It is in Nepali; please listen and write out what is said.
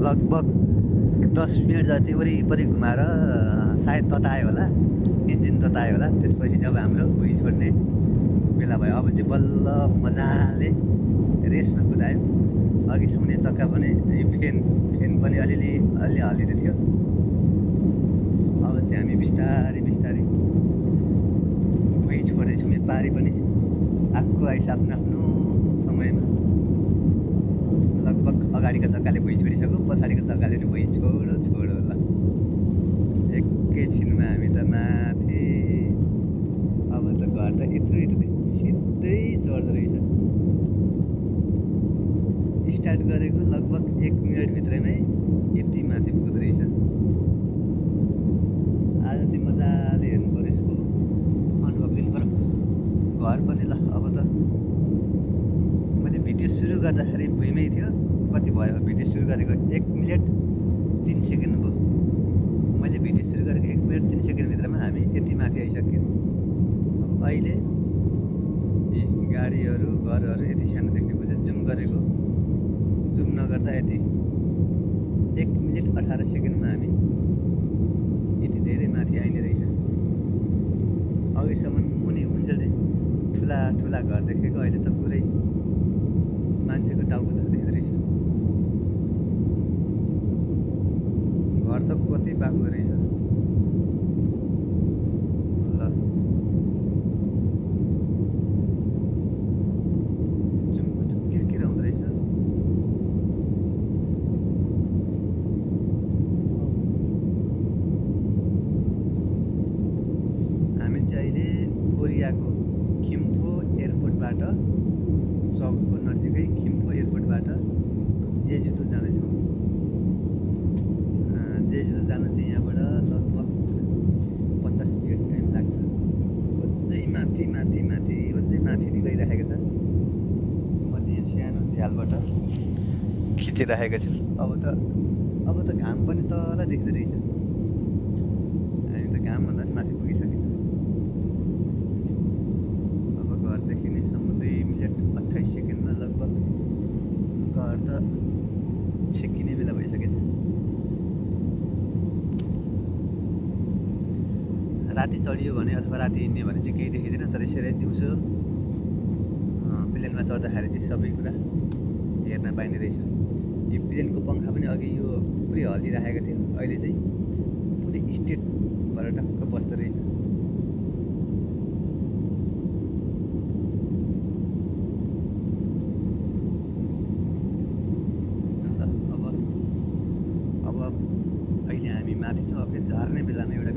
लगभग 10 मिनट जति वरिपरि घुमाएर सायद ततायो होला, इन्जिन ततायो होला। त्यसपछि जब हाम्रो भुइँ छोड्ने बेला भयो, अब चाहिँ बल्ल मजाले रेसमा कुदायो। अघिसम्म यो चक्का पनि फेन पनि अलिअलि हल्लिँदै थियो। अब चाहिँ हामी बिस्तारै बिस्तारै भुइँ छोड्दैछौँ। यो पारी पनि आएको आइस आफ्नो समयमा। लगभग अगाडिको चक्काले भुइँ छोडिसक्यो, पछाडिको चक्काले नि भुइँ छोडो ल। एकैछिनमा हामी त माथि। अब त घर त यत्रो सिधै चढ्दो रहेछ। स्टार्ट गरेको लगभग 1 मिनटभित्रमै यति माथि पुग्दो रहेछ। आज चाहिँ मजाले हेर्नु पऱ्यो, यसको अनुभव लिनु पऱ्यो। घर पनि ल अब त मैले भिडियो सुरु गर्दाखेरि भुइँमै थियो। कति भयो भिडियो सुरु गरेको? 1 मिनट 3 सेकेन्ड भयो। मैले भिडियो सुरु गरेको 1 मिनट 3 सेकेन्डभित्रमा हामी यति माथि आइसक्यो। अब अहिले गाडीहरू घरहरू यति सानो देख्ने भयो। जुम गरेको, जुम नगर्दा यति 1 मिनट 18 सेकेन्डमा हामी यति धेरै माथि आइने रहेछ। अघिसम्म मुनि हुन्जेल ठुला ठुला घर देखेको, अहिले त पुरै मान्छेको टाउको जस्तो देख्दो रहेछ। घर त कति बाक्लो रहेछ ल। किरकिर आउँदो रहेछ। हामी चाहिँ अहिले कोरियाको थिम्पू एयरपोर्टबाट, सबको नजिकै थिम्पू एयरपोर्टबाट जेजुदो जाँदैछौँ। जेजुदो जान चाहिँ यहाँबाट लगभग 50 मिनट टाइम लाग्छ। अझै माथि माथि माथि अझै माथि नै गइरहेको छ। म चाहिँ यहाँ सानो झ्यालबाट खिचिरहेको छु। अब त घाम पनि तल देख्दो रहेछ। हामी त घामभन्दा पनि माथि पुगिसकेछ। अब घरदेखि नै सम्म 2 मिनट 28 सेकेन्डमा लगभग घर त छेकिने बेला भइसकेछ। राति चढियो भने अथवा राति हिँड्ने भने चाहिँ केही देखिँदैन, तर यसरी दिउँसो प्लेनमा चढ्दाखेरि चाहिँ सबै कुरा हेर्न पाइने रहेछ। यो प्लेनको पङ्खा पनि अघि यो पुरै हल्लिरहेको थियो, अहिले चाहिँ पुरै स्ट्रेट भएर टक्क बस्दो रहेछ। अब अहिले हामी माथि छौँ। अब झर्ने बेलामा एउटा